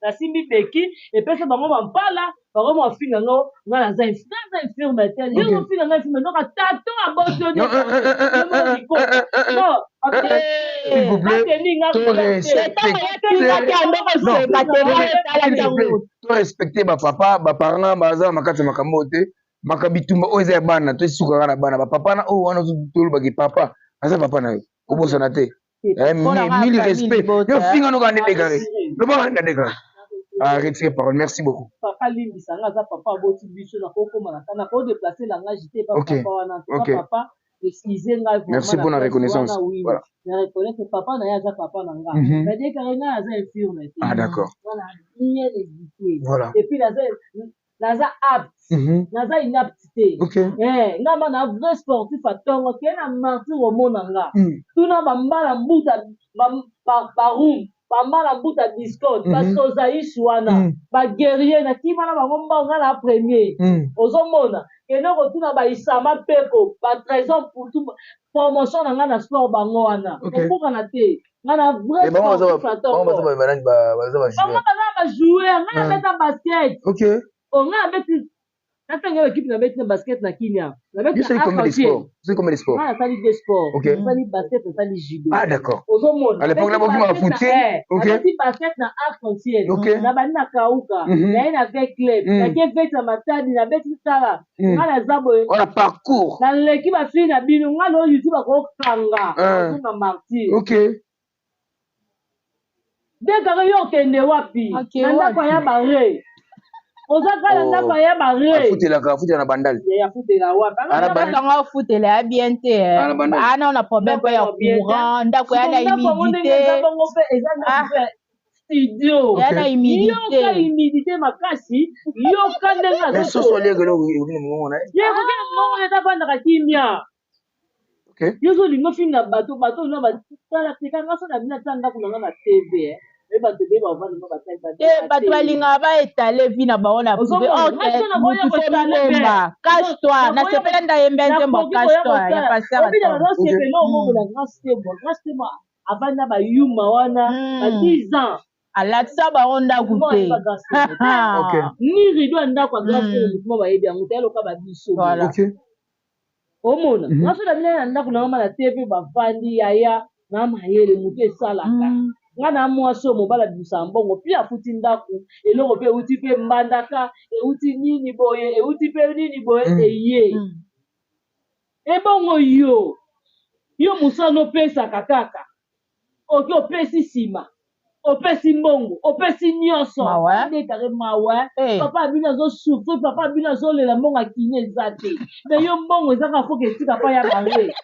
nasimbi beki, epesa bango bampala, bango mafinga ngo nga naza naza infirme te. Yo ofinga nga infirme noka tato aboti yo. Non, S'il vous plaît, to respecte bapapa, baparent baza na kati ya makambo oyo te. Maka bitumba oyo eza ya bana, to esukaka na bana. Bapapa na oyo wana tolobaki, papa aza papa na yo, kobosana te. Mille respect. Yo finga noka nde déclaré, lobaka nde déclaré. Ah, retire parole, merci beaucoup. Papa limbisa nga, aza papa aboti biso, nakokoma na nako déplacer langage te pa papa wana. Papa, excusez ngai. Merci pour la reconnaissance. Oui, voilà. Na reconnaître papa na ye, aza papa na nga. Mais déclaré ngai aza infirme te. Ah d'accord. Voilà, bien éduqué. Voilà. Et puis naza apte. Naza inapte te. Eh, nga ma na vrai sportif atongo ke na martyr omona nga. Tuna bambala mbuta baroum, bambala mbuta discorde, basozaïs wana, baguerrier nakima na bango mbango, nga na premier. Ozomona kende kotuna baisama mpeko, batrésor putu, promotion na nga na sport bango wana. Okokana te, nga na vrai sportif atongo. Bango baza Bango baza bajoueur, nga nabeta basket. O nga nabeti, natanga équipe, nabeti na basket na Kinia. Nabeti combien de sport? Nga nasali deux sports. Nasali basket, nasali judo. Ah d'accord. Ozomona. À l'époque na bokima footing. Nabeti basket na Arc en Ciel. Nabandi na Kauka, naye na V Club, nake veti na Matadi, nabeti. Tala, nga naza boye. Wana parcours. Naleki bafille na bino. Nga loo YouTube akokanga ozonga martyr. Dekaka yo okende wapi na ndako ya bare? Oza kaka na ndako ya bare. Afutelaka, afutela na Bandali. Afutela wapi? Ndako afutela ya bien te, ana na problème mpo ya courant, ndako ya na humidité. Bongo mpe eza ndako studio. Ya na humidité. Yoka humidité makasi, yoka ndenge Soso aliaka eloko ekoki na mongongo na ye. Ye ekoki na mongongo na eza avandaka kimia. Yo ozolinga ofinga bato, bato oyo batala teka nga so na bino, ata ndako na nga na TV e bato ebeye bavanda batali. Te, bato balingaka baetale vie na bango na privé. Mutu fo mibomba, cache toi. Nasepela ndayembe nzembo "Cache toi" ya pasteur. Nazosepela omomona Grâce Temo, Grâce Temo avanda bayuma wana ba 10 ans. Alakisa bango ndako te. Ni rideau ya ndako ya Grâce Temo, motu mo bayebi yango te, aloka babiso. Omona nga so na bino na ndako na mama na TV bavandi, yaya na mayele motu esalaka. Nga na mwasi oyo mobali abimisaka mbongo mpe afuti ndako, eloko mpe euti mpe mbandaka, euti nini boye, euti mpe nini boye, eye ebongo yo yo mosala opesaka kaka oki, opesi nsima, opesi mbongo, opesi nyonso. Ndekare mawa. Papa abino azosouffrir, papa abino azolela, mbongo akini eza te, mais yo mbongo eza kaka foke etika pa ya bare.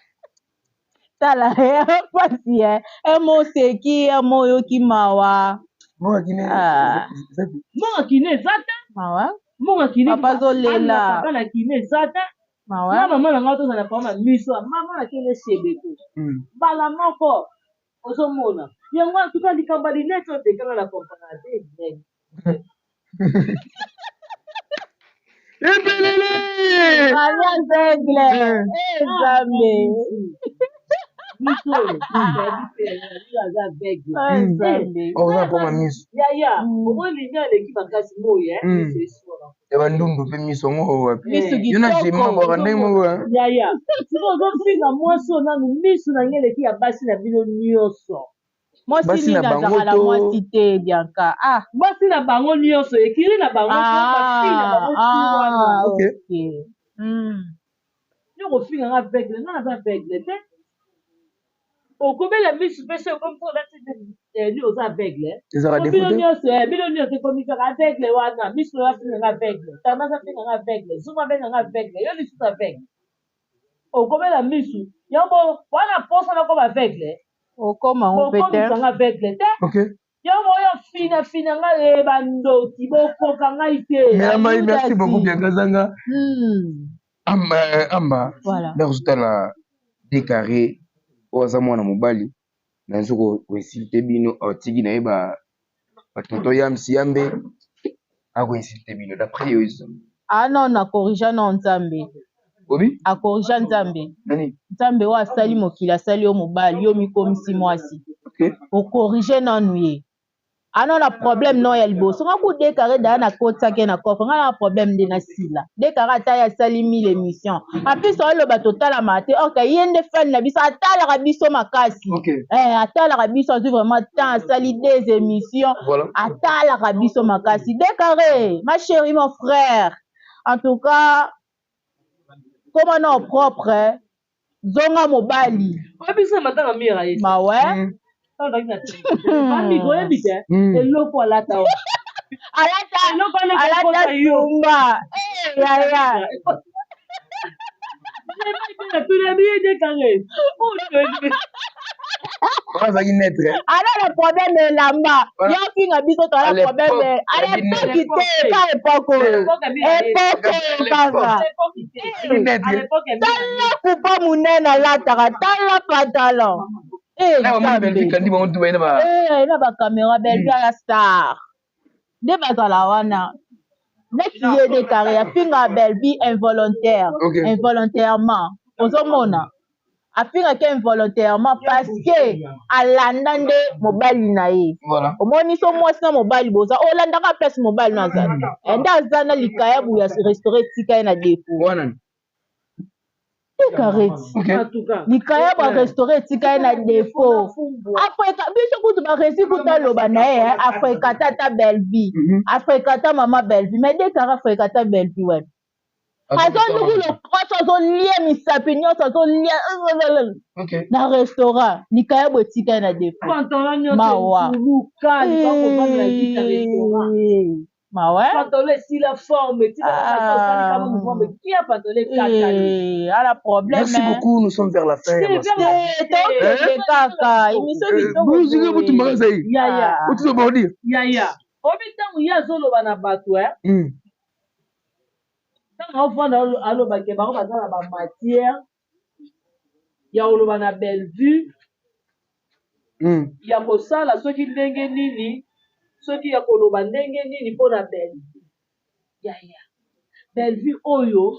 Tala pasi emo oseki, emo oyoki mawa. Mbongo akini eza te. Mawa. Mbongo akini. Papa azolela. Papa na kini eza te. Na mama na ngai tozala pama miso, mama nakende sebeko mbala moko. Ozomona yango antuka likambo ya linete oyo tekanga na comprendre te. Ebelele. Aveugle, Nzambe. Miso oyo aza aveugle. Nzambe. Oza mpoma miso. Yaya, omoi lingi aleki makasi moi miso eswana. Ya bandundu mpe miso yango wapi? Miso. Yo na jema bwaka ndenge moko. Yaya, sikoyo ozofinga mwasi oyo nanu miso na ngai eleki ya basi na bino nyonso. Mwasi Basi nini na bango azalaka na mwasi te, Bianca, ah. Basi na bango nyonso ekili na bango, bafille na bango tu wana. Yo kofinga nga aveugle, nga naza aveugle te. Okobela misu mpe so ekomi mpo olati ni oza aveugle. Ezalaka bino défaut te. Nyonso, bino nyonso ekomi kaka aveugle wana. Miso oyo afinga nga aveugle, tendance afinga nga aveugle, zuma abenga nga aveugle, yo lisusu aveugle, okobela misu yango wana posa nakoma aveugle. Okoma ngo mpe te. Okomisa nga aveugle te. Yango oyo fina fina nga e bandoki bokoka ngai te. Mai, merci beaucoup, Bianca Zanga. Amba, amba. Voilà. Ndako ozotala Décarré oyo aza mwana mobali nazo koinsulte bino, atiki na ye batonton yamsi yambe akoinsulte bino d'après yo. Ah non, na corrigea non Nzambe. Obi? A corrigea Nzambe. Nani? Nzambe oyo asali mokili asali yo mobali, yo mikomisi mwasi. Okay. O corriger nanu ye. Ah non, na problème non ya liboso. Nga ku décarré daya na kotisaki ye na coffre. Nga na problème nde na sila. Décarré ata ye asali 1000 émissions. En plus oloba totalamaka te. Or que ye nde fan na biso atalaka biso makasi. Okay. Eh, atalaka biso azwi vraiment temps asali des émissions. Voilà. Atalaka biso makasi. Décarré, ma chérie, mon frère. En tout cas, koma na propre, eh. Zonga mobali. Oyebi matanga mira ye. Mawe. Bamiko oyebi te eloko alata o. Alata Eloko wana alata ekokota yo. tumba. Eh, yaya. Wana azalaki maître. Ala na problème elamba. Voilà. Yo finga biso to À ala problème. l'époque, Ala azalaki époque maître. te, ka époque oyo. Époque oyo kaka. Azalaki maître. Tala kupa munene alataka, tala pantalon. Eh, Na bamoni Nzambe. Belgique kandi bango tu bayina ba Eh, na ba caméra Bellevue ya star. Nde bazala wana. Neti ye de carré afinga Bellevue involontaire, involontairement. Ozomona. Afingaki involontairement parce que alanda nde mobali na ye. Voilà. Omoni so mwasi na mobali boza olandaka place mobali no azali. Nde aza na likayabu ya restaurant etika ye na défaut. Wana. Ekareti. Likayabu ya restaurant etika ye na défaut. Afrika biso kutu baresi kutu aloba na ye eh, Afrika tata Bellevue. Afrika ta mama Bellevue. Mais dekara Afrika ta Bellevue wapi? Azoluki lokoso azolia misapi nyonso azolia na restaurant likayabu etika ye na défaut. Pantalon nyonso Mawa. etuluka libakovanda na kiti ya restaurant. Eh, Mawa. Pantalon esila forme etika osali kama mouvement mais kia pantalon ekatani. Eh, ala problème. Merci hein. beaucoup, nous sommes vers la fin. C'est vers la Eh, tokende kaka émission kitoko Bozinga boye. butu mbaka zai. Yaya. Ah. Otuzo bordi. Yaya. Obi ntango ye azoloba na bato eh. Ntango aofanda alobake bango baza na bamatière ya koloba na Bellevue ya kosala soki ndenge nini soki ya koloba ndenge nini mpona Bellevue. Yaya. Bellevue oyo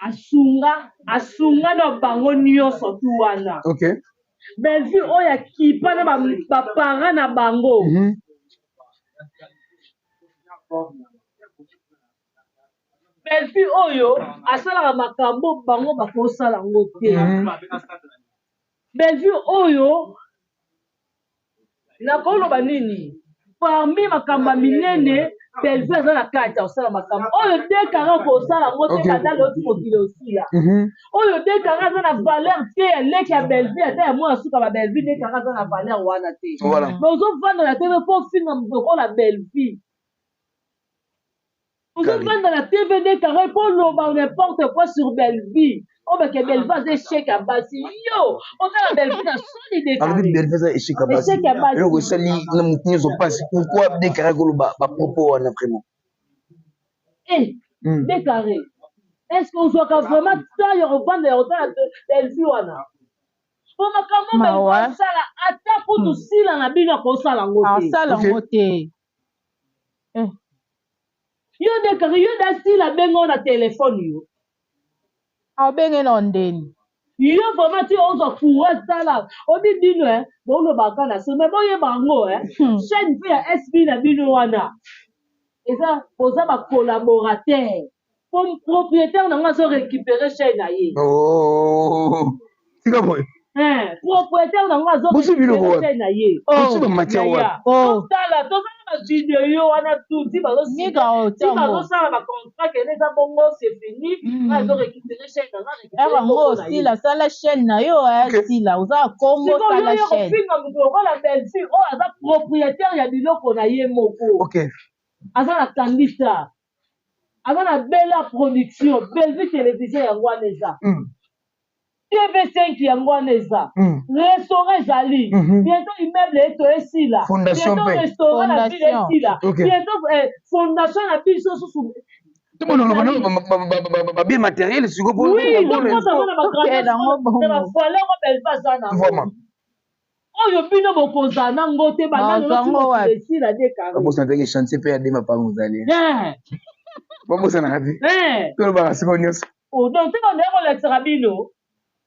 asunga asunga na bango nyonso tu wana. Bellevue oyo akipa na baparent na bango. Bellevue oyo asalaka makambo bango bakosala yango te. Bellevue oyo nakoloba nini parmi makambo ya minene Bellevue aza na kati ya kosala makambo oyo dekara kosala yango te bandala oti mokili osila oyo dekara aza na valeur te ya leki ya Bellevue ata ya mwana suka ba Bellevue dekara aza na valeur wana te. Voilà. Mais ozovanda na TV mpo ofinga lokola Bellevue. Ozovanda na TV dekara mpo oloba n'importe quoi sur Bellevue. Oyo bake Bellevue aza échec ya basi. Yo otala Bellevue na soni dekara. Alobi Bellevue aza échec ya basi. Échec ya basi. Eloko esali na motu nyonso mpasi. Pourquoi dekara koloba ba propos wana vraiment? Eh, décarré. Est-ce qu'on ozwaka vraiment temps ya kovanda ya kotala Bellevue wana? Po makambo Mawa. Bellevue asala ata kutu sila na bino akosala yango te. Asala yango te. Eh. Yo décarré, yo da sila bengo na téléphone yo. Abenge na ndeni. Yo vraiment ti ozwa courage tala obi bino eh bolobaka na so mais boyeba yango eh chaîne mpe ya SB na bino wana eza boza ba collaborateur po propriétaire nango azo récupérer chaîne na ye. Oh. Tika boye. Eh, propriétaire nango azo Bosi biloko récupérer wapi? chaîne na ye. Bosi ba matière Yaya. wapi? Oh. Totala tozala ba vidéo wana tout ti bazo Nika o ti tango. bazosala ba contrat kende eza bongo c'est fini nga azo récupérer chaîne na nga récupérer Ero yango mbongo na ye. osila sala chaîne na yo eh sila oza Congo sikoyo sala yo chaîne. kofinga moto lokola Bellevue oyo aza propriétaire ya biloko na ye moko. Aza na Kandisa. Aza na Bella Production, Bellevue Télévision yango wana eza. TV5 yango wana eza. Restaurant ezali. Bientôt immeuble eto esila. Fondation Bientôt pe. restaurant na ville Fondation. esila. Bientôt fondation na biso susu. Tout le monde oloba ba bien matériel sikoyo po Oui, donc moi ça va na ba Ok, grandeur nango bongo. na ba valeur oyo Bellevue aza na yango. Vraiment. Oyo bino bokozala nango te Bazwa banano yango wapi? esila de carré. Babosa teke chantier pe ya dema pango zali. Eh. Babosanaka te. Tolobaka sikoyo nyonso. Oh, donc tika ndenge kolakisaka bino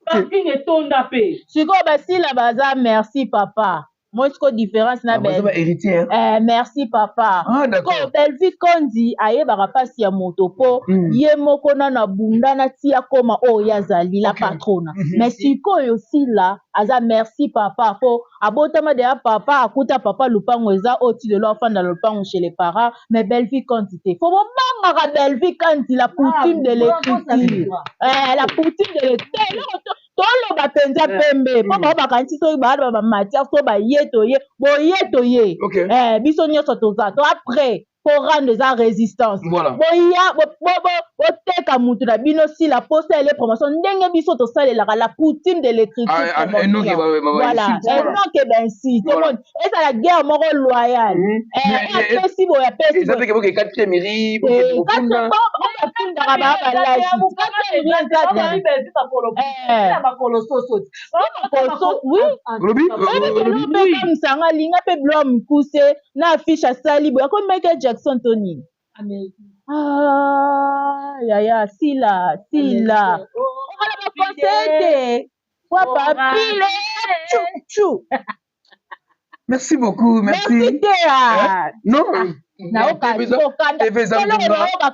parking etonda mpe. Sikoyo basila baza merci papa. Moi sikoyo différence na ah, ba héritier. Eh, merci papa. Ah, d'accord. Bellevue Kondi ayebaka mpasi ya moto mpo ye moko nano abunda na ti akoma oyo ye azali la patrona. Mais sikoyo Sila aza merci papa mpo abotama deya papa akuta papa lupango eza oyo ti lelo afanda na lupango chez les parents, mais Bellevue Kandi te. Fo bobangaka Bellevue Kandi, la poutine de l'écriture. Eh, la poutine de l'écriture. Eloko toloba mpenza pembe mpo bango bakanisi soki baa ba matière so baye toye boye toye. Eh, biso nyonso toza to après po rendre eza résistance. Boya boteka mutu na bino Sila posa ele promotion ndenge biso tosalelaka la poutine de l'écriture. Voilà, enoke bensi tomoni ezala guerre moko loyale. Apesi boye apesi eza mpe boke quatrième ri bafundaka baa balasi misanga alinga mpe biloko mikuse na affiche asali boye akomi Michael Jackson to nini. Ah, yaya Sila Sila okala baconseille te papa pile chu chu. Merci beaucoup, merci. Merci te. Non. Nayoka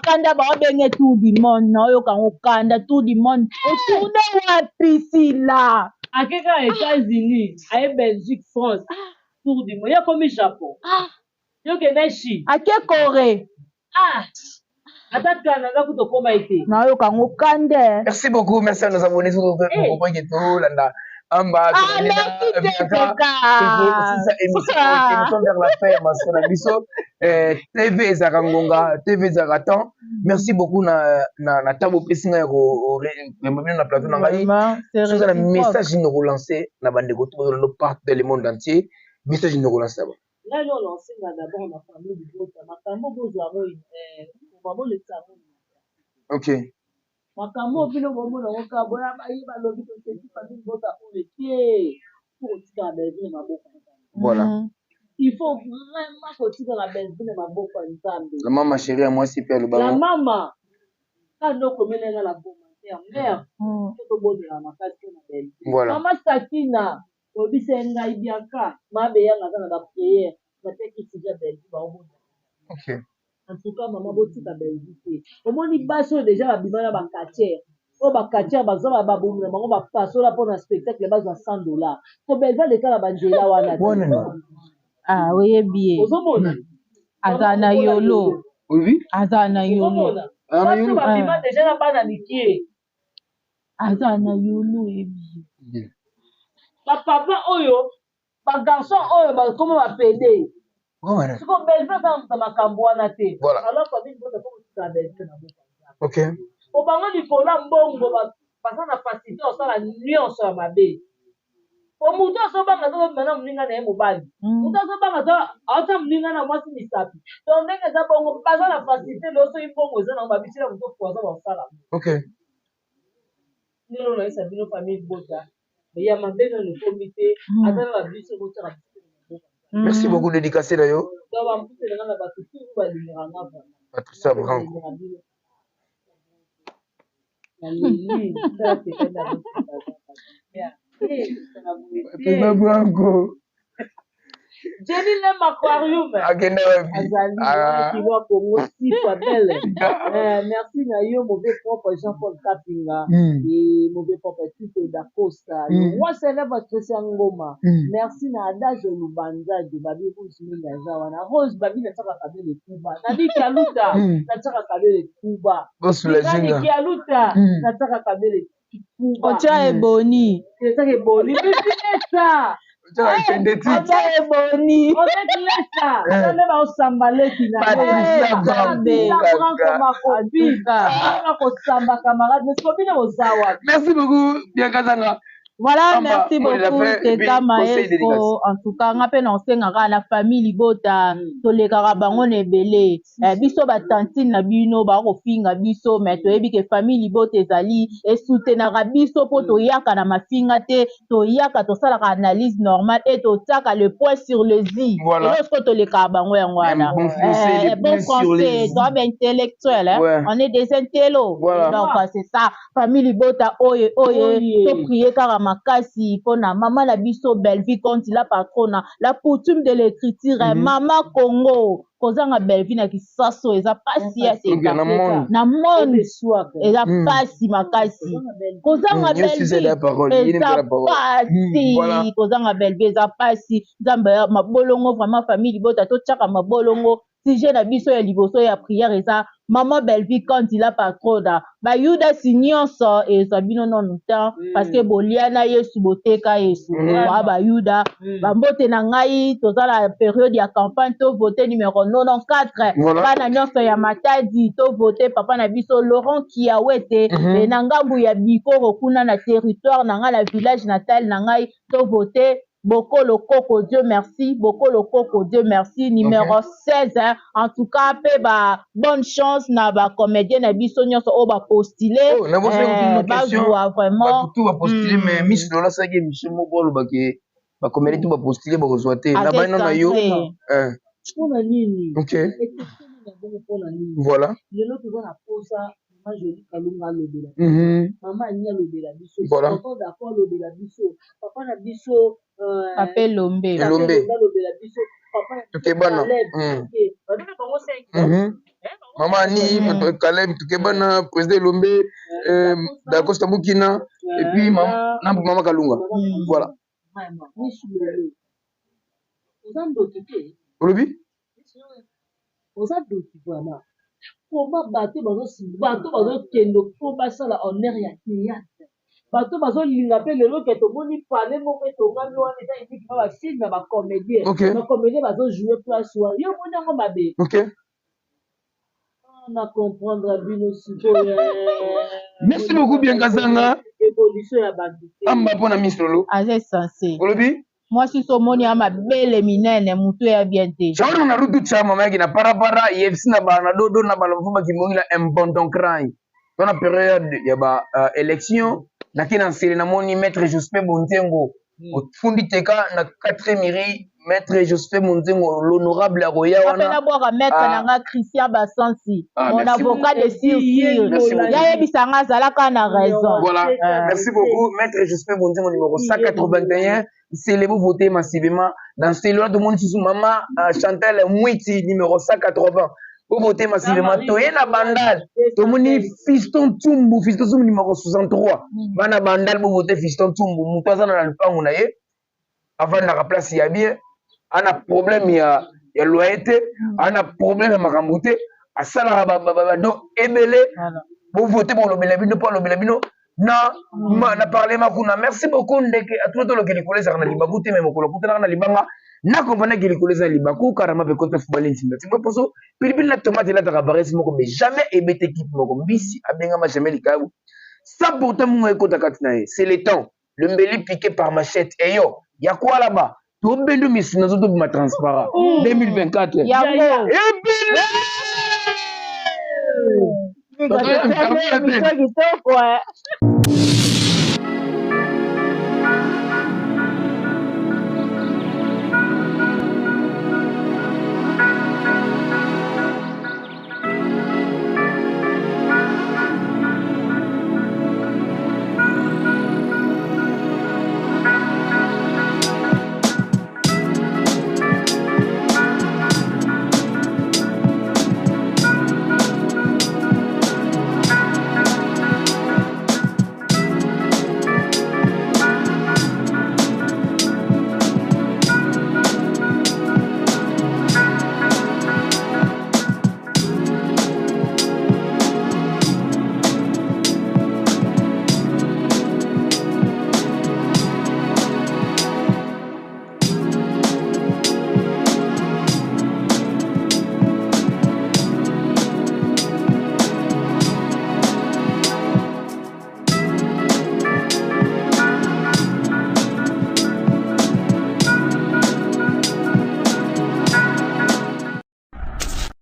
kanda baobenge tour du monde, nayoka yango kanda tour du monde otourne wapi Sila? Akeka États-Unis, aye Belgique, France, tour du monde, yakomi Japon. Yokende Chine. Ake Corée. Ah. Ata Canada kuto koma ete. Nayoka yango kanda. Merci beaucoup, merci à nos abonnés surtout pour comprendre que tout landa. Amba, ah, merci TTK. Émission nous sommes vers la fin ya masolo na biso. TV ezalaka ngonga, TV ezalaka temps. Merci beaucoup na na na tabo pesi ngai ko remember na plateau na ngai. Soki na message nini kolancer na bandeko tout bazolanda partout dans le monde entier, message nini kolancer ba. Ngai no lancer nga d'abord na famille libota makambo bozwa yango bolekisa yango. OK. Makambo bino bomona yango kaka boya baye balobi toseki famille libota oyo te po kotikala Bellevue na maboko ya Nzambe. Voilà. Il faut vraiment kotikala Bellevue na maboko ya Nzambe. La mama chérie ya mwasi mpe aloba. La mama kaka nde okomela nga la commentaire mère tobondela makasi mpo na Bellevue. Voilà. Mama Sakina oyebisa ngai Bianca mabe yanga aza na ba prière batiaki sujet Bellevue baobondela. OK. En tout cas maman botika Bellevue te. Omoni basi oyo déjà babima na ba quartier. Oyo ba quartier bazwa babomi na bango bapasola mpona spectacle bazwa $100. Ko Bellevue aleka na banzela wana te. Ah, oyebi ye. Ozomona? Aza na yolo. Oui. Aza na yolo. Ozomona? Basi oyo babima déjà na bana mikie. Aza na yolo oyebi ye. Ba papa oyo, ba garçon oyo bakoma ba pede. Siko Bellevue aza na makambo wana te. Alors famille bota ko kotika Bellevue na mboka. OK. Po bango likolo ya mbongo baza na facilité kosala nyonso ya mabe. Po moto azobanga azobima na moninga na ye mobali. Moto azobanga aota moninga na mwasi misapi. Donc ndenge eza bongo baza na facilité lelo soki mbongo eza nango babisila moto poison bakosala. OK. Ndenge nayesa bino famille bota. Ya mabe nano ekomi te ata na babiso botiaka biso na mboka. Merci beaucoup dédicacé na yo. Donc bambutela nga na bato tout balingaka nga vraiment. Patricia Branco. Patricia Branco. Jenny Lem Aquarium. Akende wapi? Azali kilo ya Congo sifa belle. Merci na yo mauvais propre Jean-Paul Kapinga et mauvais propre Tito da Costa. Le roi célèbre Christian Ngoma. Merci na Adage Lubanza de Babi Rose Minga Zawana. Rose Babi na tsaka kabele Kuba. Na di Kialuta na tsaka kabele Kuba. Bosula Jinga. Kialuta na tsaka kabele Kuba. Ocha eboni. Tsaka eboni. Bibi Patricia Merci beaucoup, Bianca Zanga. Voilà, merci beaucoup Teta Maestro. En tout cas, nga pe na osengaka na famille libota mm. tolekaka bango na ebele. Eh, biso ba tantine na bino ba kofinga biso mais toyebi ke famille libota ezali esoutenaka biso po mm. toyaka na mafinga te, toyaka tosalaka analyse normale et totiaka le point sur le i. Voilà. Eloko sikoyo tolekaka bango yango wana. Bon français, eh, bon français, toa ba intellectuel, hein. Ouais. On est des intellos. Voilà. Donc c'est ça. Famille libota oye oye to prier kaka makasi pona mama na biso Bellevue Conti la patrona la coutume de l'écriture mm -hmm. mama Congo kozanga Bellevue na kisaso eza pasi ya teka na monde eza pasi makasi kozanga Bellevue eza pasi kozanga Bellevue eza pasi Nzambe mabolongo vraiment famille libota totiaka mabolongo Sujet na biso ya liboso ya prière eza maman Bellevue Kandy la patrona ba yudasi nionso ezwa bino nanu temps mm. parce que bolia na Yesu boteka Yesu mm. ba ba yuda mm. ba mbote na ngai toza na periode ya campagne to voter numéro 94 voilà. bana nionso ya Matadi to voter papa na biso Laurent Kiawete mm -hmm. e na ngambu ya Bikoro kuna na territoire na ngai na village natal na ngai to voter Bokolo koko Dieu merci bokolo koko Dieu merci numero okay. 16 hein. En tout cas pe ba bonne chance na ba comédien na biso nyonso oyo ba postuler oh, na eh, bazwa vraiment tout ba postuler mm. mais Miss Lola saki émission moko oloba ke ba comédien tout ba postuler bakozwa te na bana na yo eh. Pona nini? OK. Pona nini? Voilà. Lelo toza na posa Maman Jolie Kalunga alobela biso. Mm -hmm. Maman Annie alobela biso. Voilà. Tonton Daco alobela biso. Papa na biso euh, Papa Elombe. Elombe. Alobela biso. Papa na biso Tukebana. Caleb. Mm. Okay. Babena bango 5. Mm -hmm. Maman Annie, mm -hmm. Caleb Tukebana, président Elombe, euh, Dacosta Mukina, et puis maman, na maman Kalunga. Mm. Voilà. Vraiment. Miss Lolo. Oza ndoki te. Olobi? Oza ndoki vraiment. Comment bato bazo bato bazokende mpo basala honneur ya théâtre bato bazolinga mpe lelo ke tomoni palais moko etongami wana eza uniquement ba film ya ba comédien okay. ba comédien bazojoue place wana yo omoni yango mabe okay. Ah, na comprendre bino sikoyo merci beaucoup bien kazanga évolution ya bato te amba mpona miss lolo aza essentiel olobi Mwasi so omoni ya mabele minene mutu ya bien te. Shauri na rutu cha mama yake na parapara yefsi na bana dodo na bala mfumba kimbongila important cry. Tona periode ya ba uh, election na kina nsele na moni maître Jospin Bonzengo hmm. ofundi teka na 4e mairie maître Jospin Bonzengo l'honorable akoya wana. Apena bwaka maître ah. na nga Christian Basansi ah, mon avocat de sur sur. Ya yebisa nga azalaka na raison. Voilà. Euh... Merci beaucoup maître Jospin Bonzengo numéro 181 Nsele bo voter massivement dans Nsele wana tomoni susu mama euh, Chantal Mwiti numéro 180 bo voter massivement toye na Bandal tomoni Fiston Tsumbu Fiston Tsumbu numéro 63 mm. bana Bandal bo voter Fiston Tsumbu moto aza na lupango na ye avandaka place ya bien ana problème ya ya loyer te mm. ana problème ya makambo te asalaka badon ebele bovote bolobela bino mpo alobela bino na ma, na parlement kuna merci beaucoup ndeke atuna toloke likolo ezalaka na libaku te me mokolo akutanaka na libanga na comprendre likolo eza na libaku karama mpe kota fubali nsimba timba poso pilipili na tomate elataka varese moko mais jamais ebete ekipe moko mbisi abengama jamais likayabu sans pourtant mungo ekota kati na ye c'est le temps le mbeli piqué par machette eyo ya kwalaba tobendo misuna nzoto tobima transparent 2024 yango ebele kitoko.